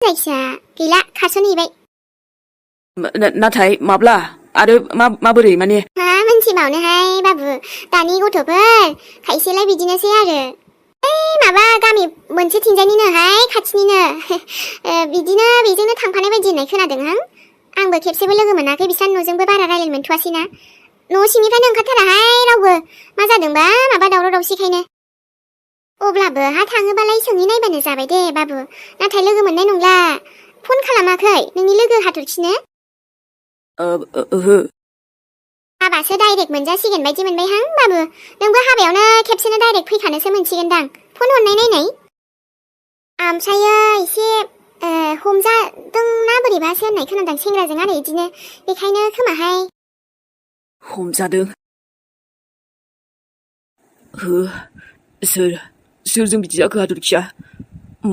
जायखिया गैला खारस'नहैबाय नाथाय माब्ला आरो माबोरै माने मा मोनथिबावनोहाय बाबु दानि गथ'फोर खायसेलाय बिदिनोसै आरो माबा गामि मोनसे थिंजायनिनोहाय खाथिनिनो बिदिनो बेजोंनो थांफानाय बायदि होननाय खोनादोंहां आंबो खेबसेबो लोगो मोनाखै बिसान न'जोंबो बारा रायलायनो मोनथ'वासैना न' सिंनिफ्रायनो ओंखारथाराहाय रावबो मा जादोंबा माबा दावराव दावसिखायनो अब्लाबो हा थाङोबालाय सोंहैनायबानो जाबाय दे बाबु नाथाय लोगो मोननाय नंला फन खालामाखै नोंनि लोगो हाथरखिनो ओहो हाबासो डाइरेक्ट मोनजासिगोन बायदि मोनबायहां बाबु नोंबो हाबायावनो खेबसेनो डाइरेक्ट फैखानोसो मोनसिगोनदां फन हरनाय नायनाय ओमफ्रायो एसे हमजादोंना बोरैबासो होननाय खोनादों सेंग्राजों आरो इदिनो बेखायनो खोमाहाय हमजादों सोरजों बिदि जाखो हाथरखिया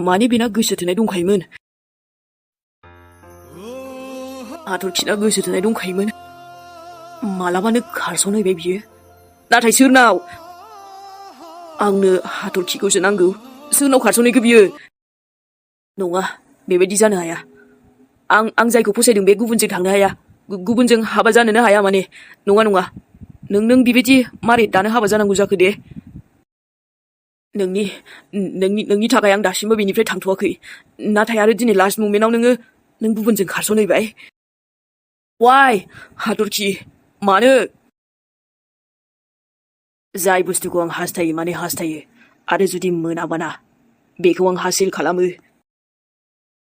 माने बेना गोसो थोनाय दंखायोमोन हाथरखिना गोसो थोनाय दंखायोमोन मालाबानो खारस'नहैबाय बियो नाथाय सोरनाव आंनो हाथरखिखौसो नांगौ सोरनाव खारस'नहैखो बियो नङा बेबायदि जानो हाया आं जायखौ फसायदों बे गुबुनजों थांनो हाया गुबुनजों हाबा जानोनो हाया माने नङा नों बेबायदि मारै दानो हाबा जानांगौ जाखो दे नोंनि थाखाय आं दासिमबो बेनिफ्राय थांथ'वाखै नाथाय आरो दिनै लास्ट मोमेन्टआव नों गुबुनजों खारस'नहैबाय वाइ हाथरखि मानो जाय बुस्थुखौ आं हास्थायो माने हास्थायो आरो जुदि मोनाबाना बेखौ आं हासिल खालामो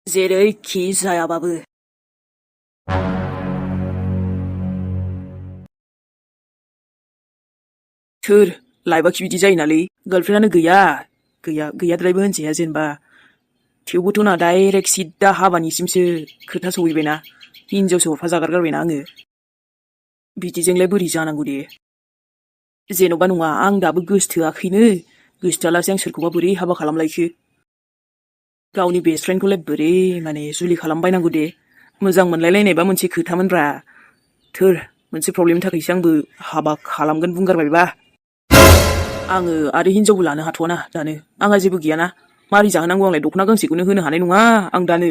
जेरैखि जायाबाबो सोर लाइफआखि बिदि जायोनालै गार्लफ्रेन्डआनो गैयाद्रायबो होनजाया जेनेबा थेवबोथ' ना डाइरेक्ट सिद्दा हाबानिसिमसो खोथा सहैबायना हिनजावसो हरफा जागारगारबायना आङो बिदिजोंलाय बोरै जानांगौ दे जेन'बा नङा आं दाबो गोसोथोआखैनो गोसोथोआलासे आं सोरखौबा बोरै हाबा खालामलायखो गावनि बेस्ट फ्रेन्डखौलाय बोरै माने जुलि खालामबायनांगौ दे मोजां मोनलायलायनायबा मोनसे खोथामोनब्रा थोर मोनसे प्रब्लेमनि थाखायसो आंबो हाबा खालामगोन बुंगारबायबा आङो आरो हिनजावबो लानो हाथ'वाना दानो आंहा जेबो गैयाना मारै जाहोनांगौ आंलाय दख'ना गांसेखौनो होनो हानाय नङा आं दानो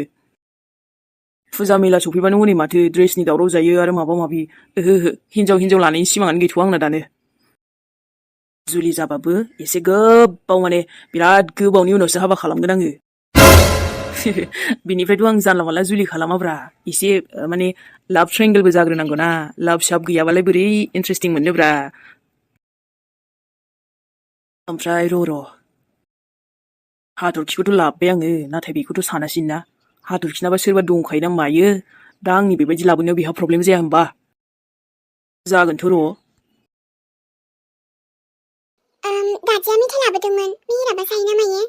फुजा मेला सफैबानो हनै माथो ड्रेसनि दावराव जायो आरो माबा माबि हिनजाव लानायनि सिमाङानो गैथ'वा आंना दानो जुलि जाबाबो एसे गोबाव माने बिराद गोबावनि उनावसो हाबा खालामगोन आङो बिनिफ्रायथ' आं जानला मानला जुलि खालामाब्रा एसे माने लाभ ट्रायंगोलबो जाग्रोनांगौ ना लाभ साब गैयाबालाय बोरै इन्टारेस्टिं मोननोब्रा ओमफ्राय र' हाथरखिखौथ' लाबोबाय आङो नाथाय बेखौथ' सानासैना हाथरखिनाबा सोरबा दंखायो ना मायो दा आंनि बेबायदि लाबोनायाव बेहा प्रब्लेम जाया होमबा जागोनथ' र' दादिया मेथाइ लाबोदोंमोन मेहेराबा जायो ना मायो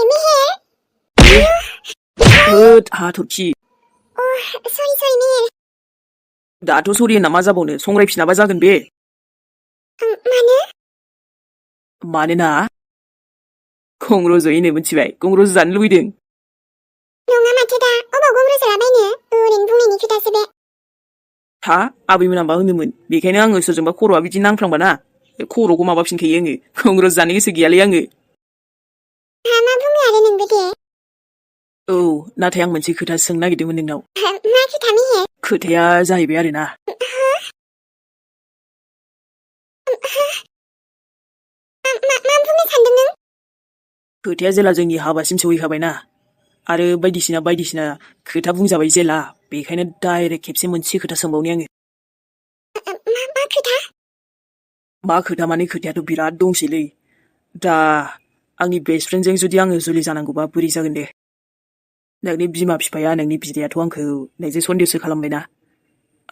मेहेर हाथरखि सरि मेहेर दाथ' सरि होनना मा जाबावनो संरायफिनाबा जागोन बे मानोना गं रज'योनो मिथिबाय गं रज' जानो लुबैदों नङा माथो दा अबाव गं रज'लाबायनो ओरैनो बुंनायनि खोथासो बे आबैमोनाबा होनोमोन बेखायनो आङो सोरजोंबा खर'आ बिदि नांफ्लांबाना खर'खौ माबाफिनखायो आङो गं रज' जानो गोसो गैयालै आङो मा बुङो आरो नोंबो दे औ नाथाय आं मोनसे खोथा सोंनो नागिरदोंमोन नोंनाव मा खोथा मेहेर खोथाया जाहैबाय आरोना मा बुंनो सानदों नों खोथाया जेला जोंनि हाबासिम सहैखाबायना आरो बायदिसिना खोथा बुंजाबाय जेला बेखायनो डाइरेक्ट खेबसे मोनसे खोथा सोंबावनि आङो मा खोथा माने खोथायाथ' बिराद दंसैलै दा आंनि बेस्ट फ्रेन्डजों जुदि आङो जुलि जानांगौबा बोरै जागोन दे नोंनि बिमा बिफाया नोंनि बिदायाथ' आंखौ नोंजों सन्देहसो खालामबायना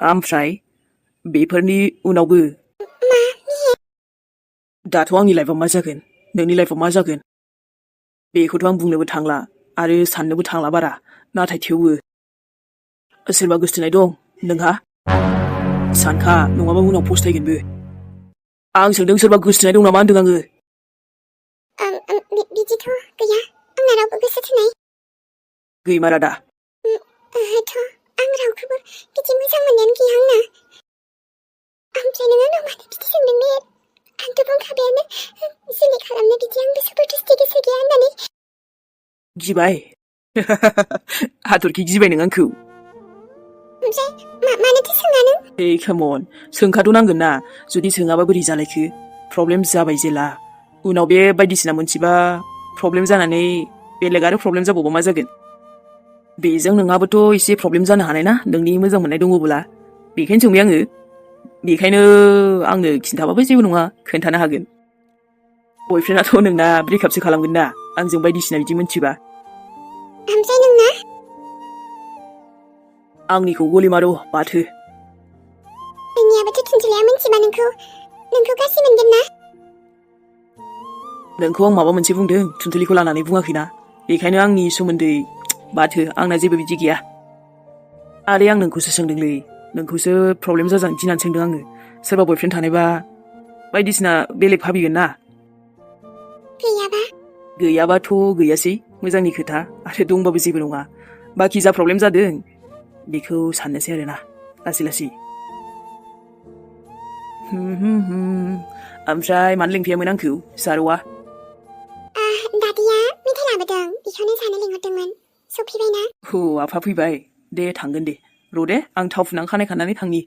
ओमफ्राय बेफोरनि उनावबो दाथ' आंनि लाइफआव मा जागोन नोंनि लाइफआव मा जागोन बेखौथ' आं बुंनोबो थांला आरो साननोबो थांला बारा नाथाय थेवबो सोरबा गोसथोनाय दं नोंहा सानखा नङाबा उनाव फस्थायगोनबो आं सोंदों सोरबा गोसथोनाय दं नामा होनदों आङो बिदिथ' गैया आंना रावबो गोसो थोनाय गैमारा दा ओहोथ' आं रावखौबो बिदि मोजां मोननायानो गैया आंना ओमफ्राय नों आंनाव मानो बिदि सोंदों मेहेर आंथ' बुंखाबायानो जुलि खालामनो बिदि आंबो जबरदस्ति गोसो गैया होननानै गिबाय हाथरखि गिबाय नों आंखौ ओमफ्राय मानोथो सोङा नों? Hey, come on. सोंखाथ' नांगोन ना जुदि सोङाबा बोरै जालायखो प्रब्लेम जाबाय जेला उनाव बे बायदिसिना मोनथिबा प्रब्लेम जानानै बेलेग आरो प्रब्लेम जाबावबा मा जागोन बेजों नोंहाबोथ' एसे प्रब्लेम जानो हानाय ना नोंनि मोजां मोननाय दङब्ला बेखायनो सोंबाय आङो बेखायनो आंनो खिन्थाबाबो जेबो नङा खोन्थानो हागोन बयफ्रेन्डआथ' नोंना ब्रेकआपसो खालामगोन ना आंजों बायदिसिना बिदि मोनथिबा ओमफ्राय नोंना? आंनिखौ गलि मारो बाथो नोंनियाबोथ' थुनथुलाया मोनथिबा नोंखौ गासै मोनगोन ना? नोंखौ आं माबा मोनसे बुंदों थुनथुलिखौ लानानै बुङाखैना बेखायनो आंनि सोमोन्दै बाथो आंना जेबो बिदि गैया आरो आं नोंखौसो सोंदोंलै नोंखौसो प्रब्लेम जाजानो गिनानै सोंदों आङो सोरबा बयफ्रेन्ड थानायबा बायदिसिना बेलेग भाबिगोन ना गैयाबा? गैयाबाथ' गैयासै मोजांनि खोथा आरो दंबाबो जेबो नङा बाखि जा प्रब्लेम जादों बेखौ साननोसै आरोना लासै लासै ओमफ्राय मानो लिंफैयामोन आंखौ जारौआ दादिया मेथाइ लाबोदों बेखौनो जानो लिंहरदोंमोन सफैबायना? हो आफा फैबाय दे थांगोन दे र' दे आं थाव फुनां खानाय खानानै थांनि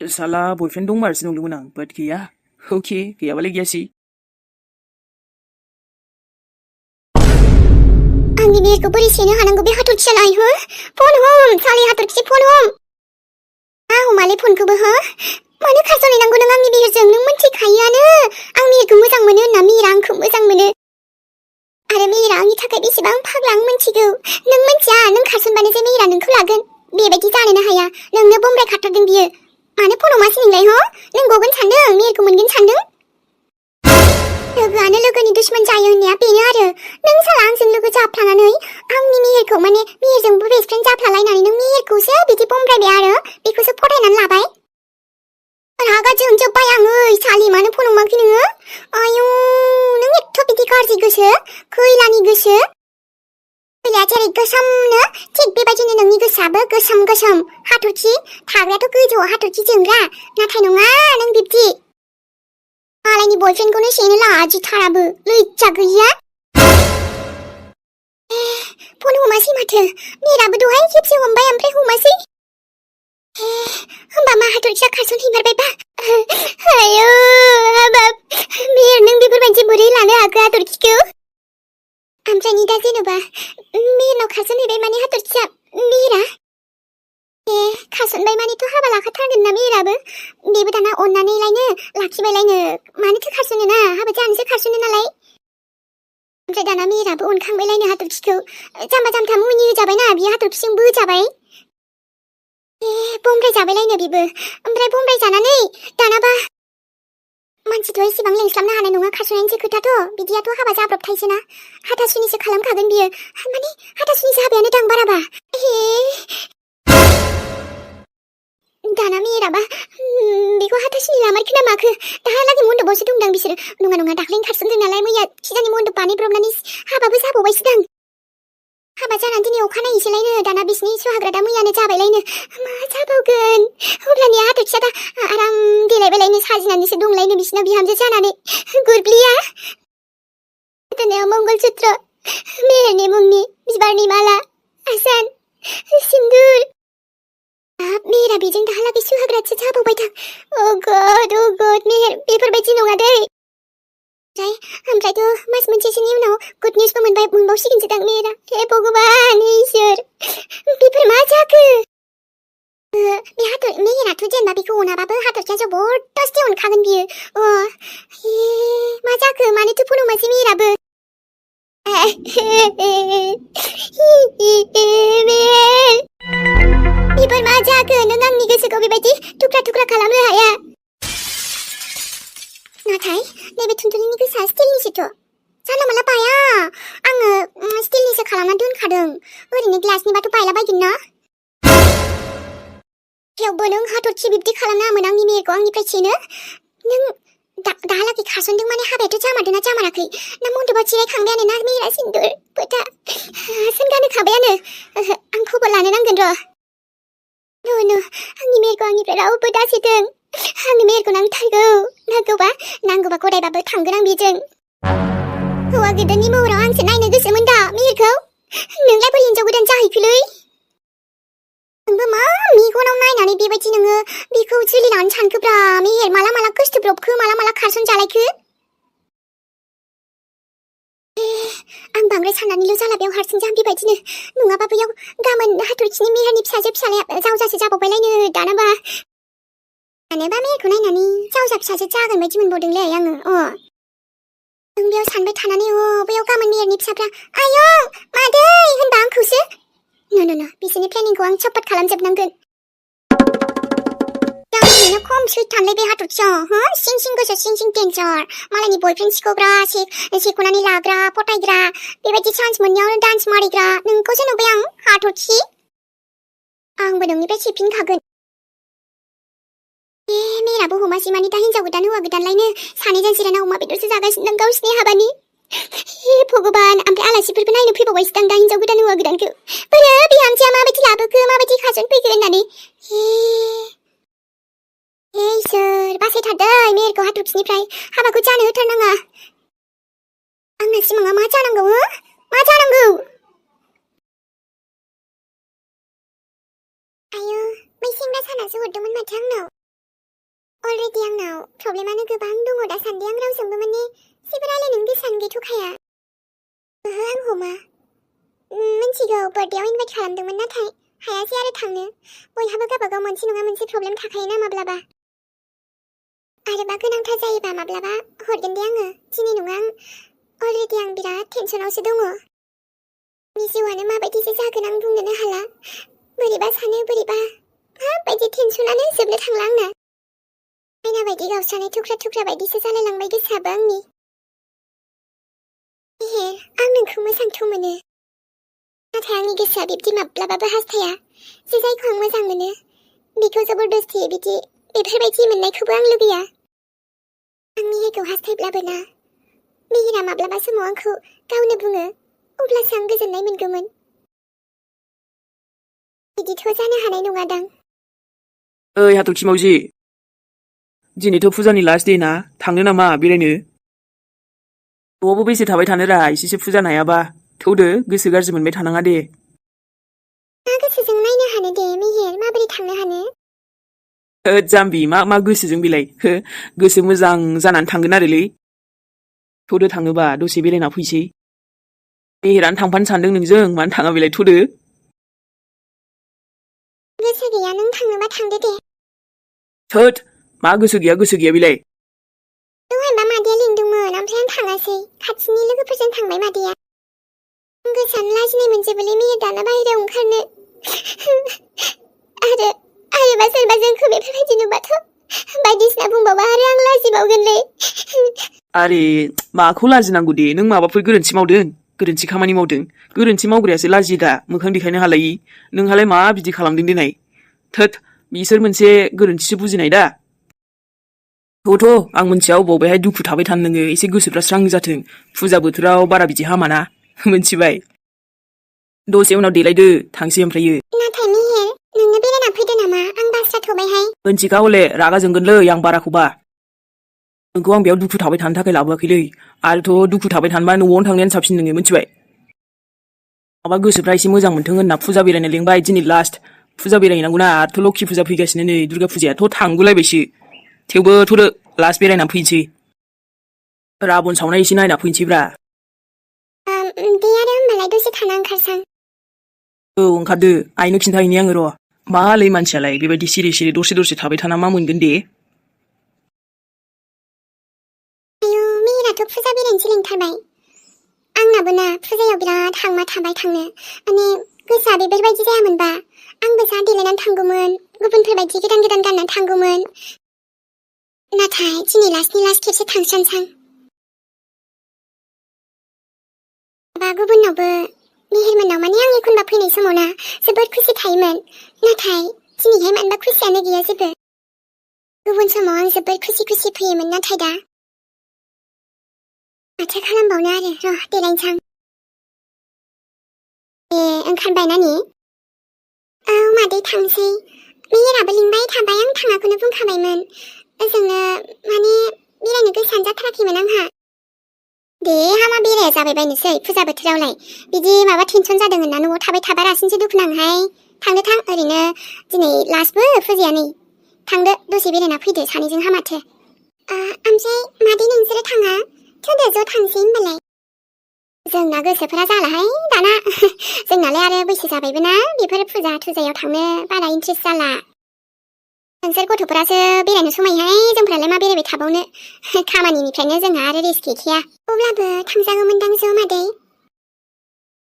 साला बयफ्रेन्ड दंमारसो नंदोंमोन आं बाट गैया अके गैयाबालाय गैयासै आंनि मेरखौ बोरै सेनो हानांगौ बे हाथरखियालाय हो फन हम साले हाथरखि फन हम हमालै फनखौबो हो मानो खारस'लायनांगौ नों आंनि मेहेरजों नों मिन्थिखायोआनो आं मेहेरखौ मोजां मोनो होनना मेहेरा आंखौ मोजां मोनो आरो मेहेरा आंनि थाखाय बेसेबां फाग्ला आं मिन्थिगौ नों मिन्थिया नों खारसनबानो जे मेहेरा नोंखौ लागोन बेबायदि जानोनो हाया नोंनो बमब्राय खाथारदों बियो मानो फनाव मासि नोंलाय हो नों गगोन सानदों मेहेरखौ मोनगोन सानदों लोगोआनो लोगोनि दुश्मन जायो होननाया बेनो आरो नों साला आंजों लोगो जाफ्लानानै आंनि मेहेरखौ माने मेहेरजोंबो बेस्ट फ्रेन्ड जाफ्लालायनानै नों मेहेरखौसो बिदि बमब्रायबाय आरो बेखौसो फरायनानै लाबाय रागा जोंजोब्बाय आङो सालि मानो फन हमाखै नोङो आयौ नों एथ' बिदि गाज्रि गोसो खैलानि गोसो खैलाया जेरै गोसोमनो थिग बेबायदिनो नोंनि गोसोआबो गोसोम गोसोम हाथरखि थाग्रायाथ' गोजौआव हाथरखि जोंग्रा नाथाय नङा नों बिब्दि मालायनि बयफ्रेन्डखौनो सेनो लाजिथाराबो लैजा गैया फन हमासै माथो मेहेराबो दहाय खेबसे हमबाय ओमफ्राय हमासै होमबा मा हाथरखिया खारसनहैमारबायबा आयौ हाबाब मेहेर नों बेफोरबायदि बोरै लानो हाखो हाथरखिखौ ओमफ्राय दा जेन'बा मेहेरनाव खारसनहैबाय माने हाथरखिया मेहेरा खारसनबाय मानेथ' हाबा लाखाथारगोन ना मेहेराबो बेबो दाना अननानैलायनो लाखिबायलायनो मानोथो खारसनो ना हाबा जानोसो खारसनो नालाय ओमफ्राय दाना मेहेराबो अनखांबायलायनो हाथरखिखौ जाम्बा जाम्था मुनि होजाबायना बियो हाथरखिजों बोजाबाय बमब्राय जाबायलायनो बेबो ओमफ्राय बमब्राय जानानै दानाबा मानसिथ' एसेबां लेंस्लाबनो हानाय नङा खारस'नायनिसो खोथाथ' बिदियाथ' हाबा जाब्रबथायसोना हाथासुनिसो खालामखागोन बियो माने हाथासुनिसो हाबायानो दां बाराबा दाना मेहेराबा बेखौ हाथासुनि लामारखो ना माखो दाहालागै मन्दपआवसो दंदां बिसोरो नङा दाख्लैनो खारसनदों नालाय मैया खिजानि मन्दप बानायब्रबनानै हाबाबो जाबावबायसो दां हाबा जानानै दिनै अखानायैसोलायनो दाना बिसिनि सुहाग्रादा मैयानो जाबायलायनो मा जाबावगोन अब्लानिया हाथरखिया दा आराम देलायबायलायनो साजिनानैसो दंलायनो बिसिनाव बिहामजो जानानै गुरब्लिया गोदोनायाव मंगलसूत्र मेहेरनि मुंनि बिबारनि माला आसान सिन्दुर मेहेरा बेजों दाहालागै सुहाग्रासो जाबावबाय दां अ गड मेहेर बेफोरबायदि नङा दै ओमफ्रायथ' मास मोनसेसोनि उनाव गुड निउसबो मोनबावसिगोनसो दां मेहेरा हे भगबान इसोर बेफोर मा जाखो बे मेहेराथ' जेनेबा बेखौ अनाबाबो हाथरखिया जबरदस्ति अनखागोन बियो मा जाखो मानोथो फन हमासै मेहेराबो बेफोर मा जाखो नों आंनि गोसोखौ बेबायदि थुख्रा थुख्रा खालामनो हाया नाथाय नैबे थुनथुलिनि गोसोआ स्टिलनिसोथ' जानला मानला बाया आङो स्टिलनिसो खालामना दोनखादों ओरैनो ग्लासनिबाथ' बायलाबायगोन ना थेवबो नों हाथरखि बिब्दि खालामनाङामोन आंनि मेहेरखौ आंनिफ्राय सेनो नों दाहालागै खारसनदों माने हाबायाथ' जामारदोंना जामाराखै ना मन्दपआव जिरायखांबायानो ना मेहेरा सिन्दुर फोथा आसान गानहोखाबायानो आं खबर लानो नांगोन र' आंनि मेहेरखौ आंनिफ्राय रावबो दासेथों आंनो मेहेरखौ नांथारगौ नांगौबा गदायबाबो थांगोन आं बेजों हौवा गोदाननि महराव आंसो नायनो गोसोमोन दा मेहेरखौ नोंलाय बोरै हिनजाव गोदान जाहैखोलै नोंबो मा मेगनाव नायनानै बेबायदि नोङो बेखौ जुलि लानो सानखोब्रा मेहेर माला माला गोसथोब्रबखो माला माला खारसन जालायखो आं बांद्राय साननानैल' जाला बेयाव हारसिं जाम बेबायदिनो नङाबा बैयाव गाबोन हाथरखिनि मेहेरनि फिसालाया जावजासो जाबावबायलायनो दानाबा मेहेरखौ नायनानै जावजा फिसाजो जागोन बायदि मोनबावदोंलै आङो नों बेयाव सानबाय थानानै बैयाव गाबोन मेहेरनि फिसाफ्रा आयं मादै होनबा आंखौसो न बिसोरनि प्लेनिंखौ आं सापर्ट खालामजोबनांगोन जानो खम सैथानलै बे हाथरखियाव सिं सिं गोसो सिं सिं डेन्जार मालायनि बयफ्रेन्ड सिख'ग्रा सेख'नानै लाग्रा फटायग्रा बेबायदि चान्स मोननायावनो डान्स मारिग्रा नोंखौसो नुबाय आं हाथरखि आंबो नोंनिफ्राय सेफिनखागोन मेहेराबो हमासै मानि दा हिनजाव गोदान हौवा गोदानलायनो सानैजों जिरायना अमा बेदरसो जागासिनो दं गावसिनि हाबानि भगबान ओमफ्राय आलासिफोरबो नायनो फैबावबायसो दां दा हिनजाव गोदान हौवा गोदानखौ बोरो बिहामजोआ माबायदि लाबोखो माबायदि खासन फैखो होननानै इसोर बासायथारदै मेहेरखौ हाथरखिनिफ्राय हाबाखौ जानो होथारनाङा आंना सिमाङा मा जानांगौ मा जानांगौ आयौ बै सेंग्रा सानासो हरदोंमोन माथो आंनाव अलरेडि आंनाव प्रब्लेमानो गोबां दङ दासान्दि आं रावजोंबो माने जेबो रायलायनो गोसोआनो गैथ'खाया आं हमा मिन्थिगौ बार्थडेआव इनभाइट खालामदोंमोन नाथाय हायासै आरो थांनो बयहाबो गावबागाव मोनसे नङा मोनसे प्रब्लेम थाखायोना माब्लाबा आरोबा गोनांथार जायोबा माब्लाबा हरगोन दे आङो दिनै नङा अलरेडि आं बिराद टेनसनावसो दङ आंनि जिउआनो माबायदिसो जागोन आं बुंनोनो हाला बोरैबा सानो बोरैबा माबायदि टेनसनानो जोबनो थांला आंना आयना बायदि गावस्रानाय थुख्रा थुख्रा बायदिसो जालायलांबाय गोसोआबो आंनि मेहेर आं नोंखौ मोजांथ' मोनो नाथाय आंनि गोसोआ बिब्दि माब्लाबाबो हास्थाया जे जायखौ आं मोजां मोनो बेखौ जबरदस्ति बेफोरबायदि मोननायखौबो आं लुगैया आं मेहेरखौ हास्थायब्लाबो ना मेहेरा माब्लाबा समाव आंखौ गावनो बुङो अब्लासो आं गोजोननाय मोनगौमोन बिदिथ' जानो हानाय नङादां ओइ हाथरखि मावजि दिनैथ' फुजानि लास्ट दे ना थांनो नामा बेरायनो न'आवबो बेसे थाबाय थानोरा एसेसो फुजा नायाबा थौदो गोसो गाज्रि मोनबाय थानाङा दे मा गोसोजों नायनो हानो दे मेहेर माबोरै थांनो हानो जाम्बि मा गोसोजों बेलाय गोसो मोजां जानानै थांगोन आरोलै थौदो थाङोबा दसे बेरायना फैसै मेहेरानो थांफानो सानदों नोंजों मानो थाङा बेलाय थौदो गोसो गैया नों थांनोबा थांदो दे थोद मा गोसो गैया बेलाय दहायबा मादैया लिंदोंमोन ओमफ्राय आं थाङासै खाथिनि लोगोफोरजों थांबाय मादैया आं गोसोआनो लाजिनाय मोनजोबोलै मेहेर दाना बाहेरायाव ओंखारनो आरोबा सोरबा जोंखौ बेफोरबायदि नुबाथ' बायदिसिना बुंबावबा आरो आं लाजिबावगोनलै आरे माखौ लाजिनांगौ दे नों माबाफोर गोरोन्थि खामानि मावदों गोरोन्थि मावग्रायासो लाजियो दा मोखां देखायनो हालायि नोंहालाय मा बिदि खालामदों देनाय थोद बिसोर मोनसे गोरोन्थिसो बुजिनाय दा थ' आं मोनथिया अबावहाय दुखु थाबाय थानो नोङो एसे गोसोफ्रा स्रां जाथों फुजा बोथोराव बारा बिदि हामाना मोनथिबाय दसे उनाव देलायदो थांसै ओमफ्रायो नाथाय मेहेर नोंनो बेरायना फैदो नामा आं बास जाथ'बायहाय मोनथिखा हले रागा जोंगोनलै आं बाराखौबा नोंखौ आं बेयाव दुखु थाबाय थानो थाखाय लाबोआखैलै आरोथ' दुखु थाबाय थानोबा न'आवनो थांनायानो साबसिन नोङो मोनथिबाय माबा गोसोफ्रा एसे मोजां मोनथों होनना फुजा बेरायनो लेंबाय दिनै लास्ट फुजा बेरायहैनांगौना आरोथ' लखि फुजा फैगासिनो नै दुर्गा फुजायाथ' थांगुलायबायसो थेवबो थ'दो लास्ट बेरायना फैनोसै राबन सावनाय एसे नायना फैनोसैब्रा दे आरो होमबालाय दसे थाना ओंखारसां औ ओंखारदो आइनो खिन्थाहैनि आङो र' मालै मानसियालाय बेबायदि सिरि सिरि दसे थाबाय थाना मा मोनगोन दे आयौ मेहेराथ' फुजा बेरायनोसो लिंथारबाय आंनाबो ना फुजायाव बिराद हांमा थाबाय थांनो माने गोसोआ बेफोरबायदि जायामोनबा आंबो जा देलायनानै थांगौमोन गुबुनफोरबायदि गोदान गाननानै थांगौमोन नाथाय दिनै लास्टनि लास्ट खेबसे थांस्रानसां बा गुबुनावबो मेहेरमोननाव माने आं एखनबा फैनाय समाव ना जोबोद खुसि थायोमोन नाथाय दिनैहाय मानोबा खुसियानो गैया जेबो गुबुन समाव आं जोबोद खुसि फैयोमोन नाथाय दा माथो खालामबावनो आरो र' देलायनोसां ओंखारबाय नानि औ मादै थांसै मेहेराबो लिंबाय थाबाय आं थाङाखौनो बुंखाबायमोन ओजोंनो माने बेरायनो गोसोआनो जाथाराखैमोन आंहा दे हामा बेराया जाबायबायनोसै फुजा बोथोरावलाय बिदि माबा टेनसन जादों होनना न'आव थाबाय थाबा रासिनसो दुखु नाङोहाय थांदो थां ओरैनो दिनै लास्टबो फुजाया नै थांदो दसे बेरायना फैदो सानैजों हामाथो ओमफ्राय मादै नोंसोरो थाङा थोदो ज' थांसै होमबालाय जोंना गोसोफोरा जालाहाय दाना जोंनालाय आरो बैसो जाबायबो ना बेफोर फुजा थुजायाव थांनो बारा इन्ट्रेस्ट जाला नोंसोर गथ'फोरासो बेरायनो समायहाय जोंफ्रालाय मा बेरायबाय थाबावनो खामानिनिफ्रायनो जोंहा आरो रेस्ट गैखाया अब्लाबो थांजागौमोनदां ज' मादै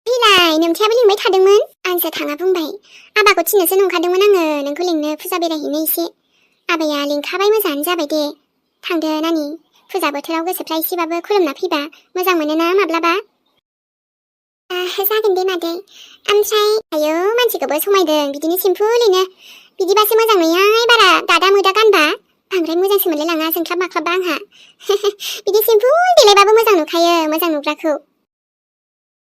बिलाय नोमथायाबो लिंबाय थादोंमोन आंसो थाङा बुंबाय आबाखौ थिननोसो नंखादोंमोन आङो नोंखौ लिंनो फुजा बेरायहैनो एसे आबाया लिंखाबाय मोजाङानो जाबाय दे थांदो नानि फुजा बोथोराव गोसोफ्रा एसेबाबो खुलुमना फैबा मोजां मोनोना माब्लाबा जागोन दे मादै ओमफ्राय आयौ मानसिखौबो समायदों बिदिनो सिम्पोलैनो बिदिबासो मोजां नुयोहाय बारा दादा मोदा गानबा बांद्राय मोजांसो मोनलायलाङा जोंख्लाब माख्लाबा आंहा बिदि सिम्पोल देलायबाबो मोजां नुखायो मोजां नुग्राखौ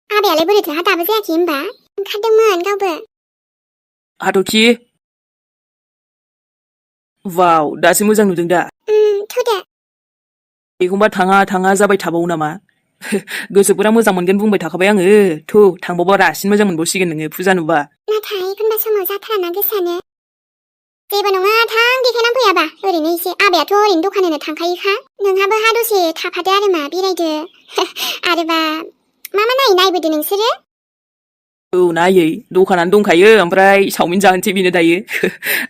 आबायालाय बोरैथोहा दाबो जायाखै होमबा ओंखारदोंमोन गावबो हाथरखि वाव दासो मोजां नुदों दा थौदो एखमबा थाङा जाबाय थाबावो नामा गोसोफोरा मोजां मोनगोन बुंबाय थाखाबाय आङो थौ थांबावबा रासिन मोजां मोनबावसिगोन नोङो फुजा नुबा नाथाय एखनबा समाव जाथाराना गोसोआनो जेबो नङा थां देखायनानै फैयाबा ओरैनो एसे आबायाथ' ओरैनो दखान होनो थांखायोखा नोंहाबो हा दसे थाफादो आरो मा बेरायदो आरोबा मा नायबोदो नोंसोरो औ नायै दखानानो दंखायो ओमफ्राय चावमिन जाहोनसै बेनो दायो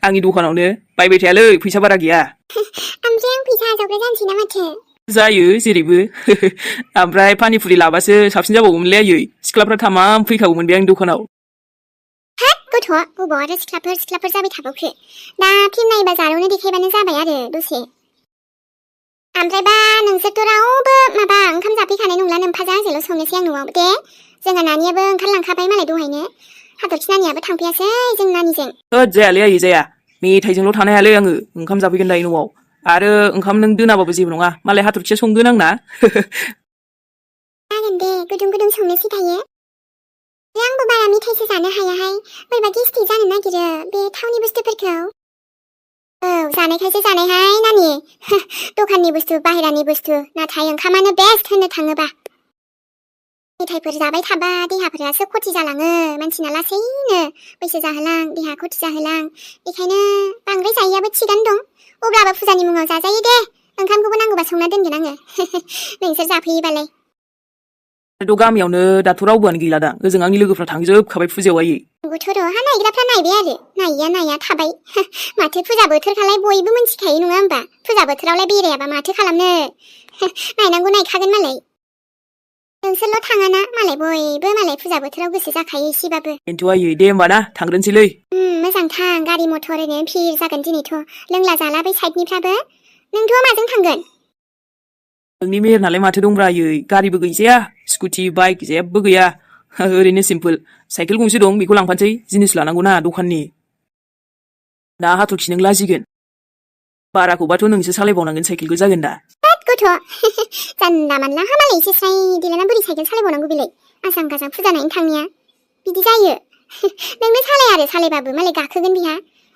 आंनि दखानावनो बायबाय थायालै फैसा बारा गैया ओमफ्राय आं फैसा आजावग्रा जानोसै ना माथो जायो जेरैबो ओमफ्राय पानिफुरि लाबासो साबसिन जाबावगौमोनलै आयै सिख्लाफ्रा थामाम फैखागौमोन बे आंनि दखानाव गथ' बबाव आरो सिख्लाफोर जाबाय थाबावखो दा फिल्म नायबा जारौनो देखायबानो जाबाय आरो दसे ओमफ्रायबा नोंसोरथ' रावबो माबा ओंखाम जाफैखानाय नंला नोमफाजा आंजोंल' संनोसै आं न'आव दे जोंहा नानियाबो ओंखारलांखाबाय मालाय दहायनो हाथरखि नानियाबो थांफैयासै जों नानिजों होद जायालै आयै जाया मेथाइजोंल' थानो हायालै आङो ओंखाम जाफैगोन दायो न'आव आरो ओंखाम नों दोनाबाबो जेबो नङा मालाय हाथरखिया संगोन आंना जागोन दे गुदुं संनोसै दायो आंबो बारा मेथाइसो जानो हायाहाय बोरैबा गेस्टिक जानो नागिरो बे थावनि बुस्थुफोरखौ औ जानायखायसो जानायहाय नानि दखाननि बुस्थु बाहेरानि बुस्थु नाथाय ओंखामानो बेस्ट होननो थाङोबा मेथाइफोर जाबाय थाबा देहाफोरासो खथि जालाङो मानसिना लासैनो बैसो जाहोलां देहा खथि जाहोलां बेखायनो बांद्राय जायैयाबो थिगानो दं अब्लाबो फुजानि मुङाव जाजायो दे ओंखामखौबो नांगौबा संना दोनगोन आङो नोंसोर जाफैयोबालाय थ' गामियावनो दाथ' रावबोआनो गैला दा ओजों आंनि लोगोफ्रा थांजोबखाबाय फुजायाव आयै नंगौथ' र' हा नायग्राफ्रा नायबाय आरो नाया थाबाय माथो फुजा बोथोरखालाय बयबो मिन्थिखायो नङा होमबा फुजा बोथोरावलाय बेरायाबा माथो खालामनो नायनांगौ नायखागोन मालाय नोंसोरल' थाङाना मालाय बयबो मालाय फुजा बोथोराव गोसो जाखायो एसेबाबो बेनोथ' आयै दे होमबा ना थांग्रोनोसैलै मोजां थां गारि मथर ओरैनो भिर जागोन दिनैथ' लोंला जाला बै साइडनिफ्राबो नोंथ' माजों थांगोन नोंनि मेहेरनालाय माथो दंब्रा आयै गारिबो गैजाया स्कुटि बाइक जेबो गैया ओरैनो सिम्पोल साइकेल गंसे दं बेखौ लांफानोसै जिनिस लानांगौना दखाननि दा हाथरखि नों लाजिगोन बाराखौबाथ' नोंसो सालायबावनांगोन साइकेलखौ जागोन दा गथ' जानला मानला मालाय एसे स्राय देलायना बोरै साइकेल सालायबावनांगौ बेलाय आजां गाजां फुजा नायनो थांनाया बिदि जायो नोंनो सालाय आरो सालायबाबो मालाय गाखोगोन बिहा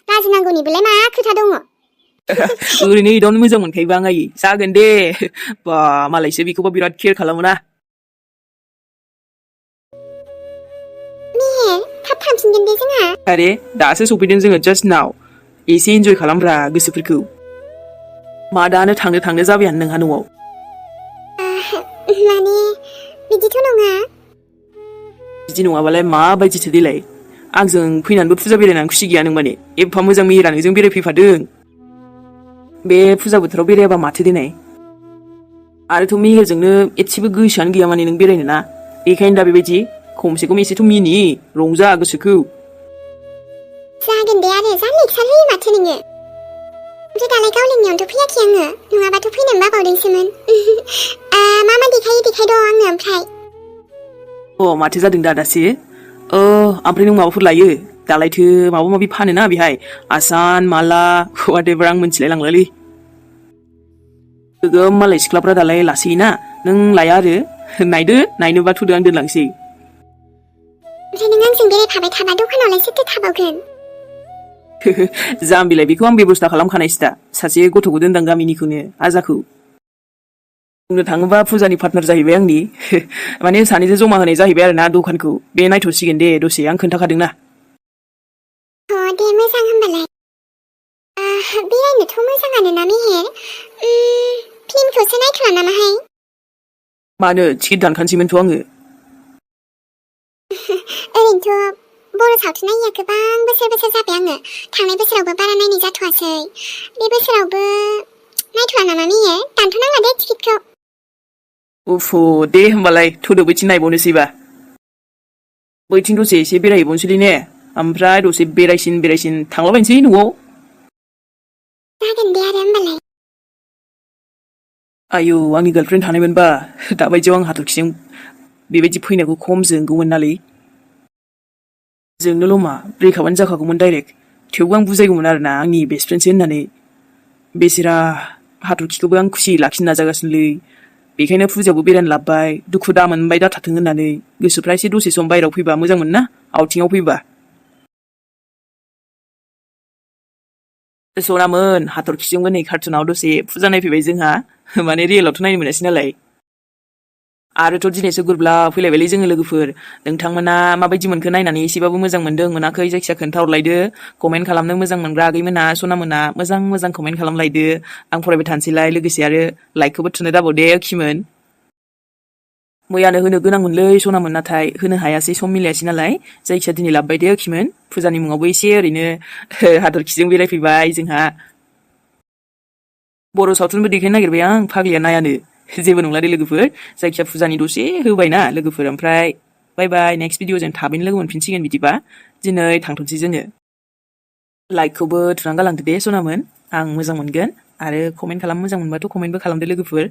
लाजिनांगौनिबोलाय मा खोथा दङ ओरैनो इदावनो मोजां मोनखायोबा आं आयै जागोन दे बा मालायसो बेखौबा बिराद केयार खालामोना थाब थांफिनगोन दे जोंहा आरे दासो सफैदों जोङो जास्ट नाव एसे इन्जय खालामब्रा गोसोफोरखौ मा दानो थांनो जाबायानो नोंहा न'आव माने बिदिथ' नङा बिदि नङाबालाय माबायदिथो देलाय आंजों फैनानैबो फुजा बेरायनानै खुसि गैया नों माने एफा मोजां मेहेरा नोंजों बेरायफैफादों बे फुजा बोथोराव बेरायाबा माथो देनाय आरोथ' मेहेरजोंनो एसेबो गोसोआनो गैया माने नों बेरायनो ना बेखायनो दा बेबायदि खमसे खम एसेथ' मिनि रंजा गोसोखौ जागोन दे आरो जा लेक्सार होयो माथो नोङो ओमफ्राय दालाय गावलिंनायावथ' फैयाखै आङो नङाबाथ' फैनोनो बाबावदोंसोमोन मा देखायदों आंनो ओमफ्राय माथो जादों दासो ओमफ्राय नों माबाफोर लायो दालायथो माबा माबि फानोना बेहाय आसान माला वाटेभार आं मिथिलाय लांलालै गोगोम मालाय सिख्लाफ्रा दालाय लासैना नों लाया आरो नायदो नायनोबा थुदो आं दोनलांसै ओमफ्राय नों आंजों बेरायफाबाय थाबा दखानावलाय सोरथो थाबावगोन जाम्बिलाय बेखौ आं बेबस्था खालामखानायसो दा सासे गथ'खौ दोनदां गामिनिखौनो आजाखौ बुंनो थाङोबा फुजानि पार्टनार जाहैबाय आंनि माने सानैजों जमा होनाय जाहैबाय आरो ना दखानखौ बे नायथ'सिगोन दे दसे आं खोन्थाखादोंना दे मोजां होमबालाय बेरायनोथ' मोजाङानो ना मेहेर फिल्मखौसो नायथ'ला नामाहाय मानो टिकेट दानखानोसैमोनथ' आङो ओरैनोथ' बर' सावथुन नायिया गोबां बोसोर जाबाय आङो थांनाय बोसोरावबो बारा नायनाय जाथ'वासै बे बोसोरावबो नायथ'ला नामा मेहेर दानथ'नांला दे टिकेटखौ उफु दे होमबालाय थ'दो बैथिं नायबावनोसैबा बैथिं दसे एसे बेरायहैबावनोसैलै ने ओमफ्राय दसे बेरायसिन थांलाबायनोसै न'आव जागोन दे आरो होमबालाय आयौ आंनि गार्लफ्रेन्ड थानायमोनबा दाबायदियाव आं हाथरखिजों बेबायदि फैनायखौ खम जोंगौमोन नालै जोंनोल' मा ब्रेकआपानो जाखागौमोन डाइरेक्ट थेवबो आं बुजायगौमोन आरोना आंनि बेस्ट फ्रेन्डसो होननानै बेसेरा हाथरखिखौबो आं खुसियै लाखिनो नाजागासिनोलै बेखायनो फुजायावबो बेरायनो लाबोबाय दुखु दा मोनबाय दाथाथों होननानै गोसोफ्रा एसे दसे सम बायहेरायाव फैबा मोजां मोन ना आउटिंआव फैबा सनामोन हाथरखिजोंबो नै कार्टुनाव दसे फुजा नायफैबाय जोंहा माने रियेलावथ' नायनो मोनासै नालाय आरोथ' दिनैसो गुरब्ला फैलायबायलै जोङो लोगोफोर नोंथांमोना माबायदि मोनखो नायनानै एसेबाबो मोजां मोनदों मोनाखै जायखिया खोन्थाहरलायदो कमेन्ट खालामनो मोजां मोनग्रा आगैमोना सनामोना मोजां कमेन्ट खालामलायदो आं फरायबाय थानोसैलाय लोगोसे आरो लाइकखौबो थुनो दाबावदे खिमोन मैयानो होनो गोनांमोनलै सनामोन नाथाय होनो हायासै सम मिलायासै नालाय जायखिया दिनै लाबोबाय दे खिमोन फुजानि मुङावबो एसे ओरैनो हाथरखिजों बेरायफैबाय जोंहा बर' सावथुनबो देखायनो नागिरबाय आं फाग्लिया नायानो जेबो नंला दे लोगोफोर जायखिया फुजानि दसे होबायना लोगोफोर ओमफ्राय बाय बाय नेक्स्ट भिडिअ जों थाबैनो लोगो मोनफिनसिगोन बिदिबा दिनै थांथ'नोसै जोङो लाइकखौबो थुनानै गालांदो दे सनामोन आं मोजां मोनगोन आरो कमेन्ट खालाम मोजां मोनबाथ' कमेन्टबो खालामदो लोगोफोर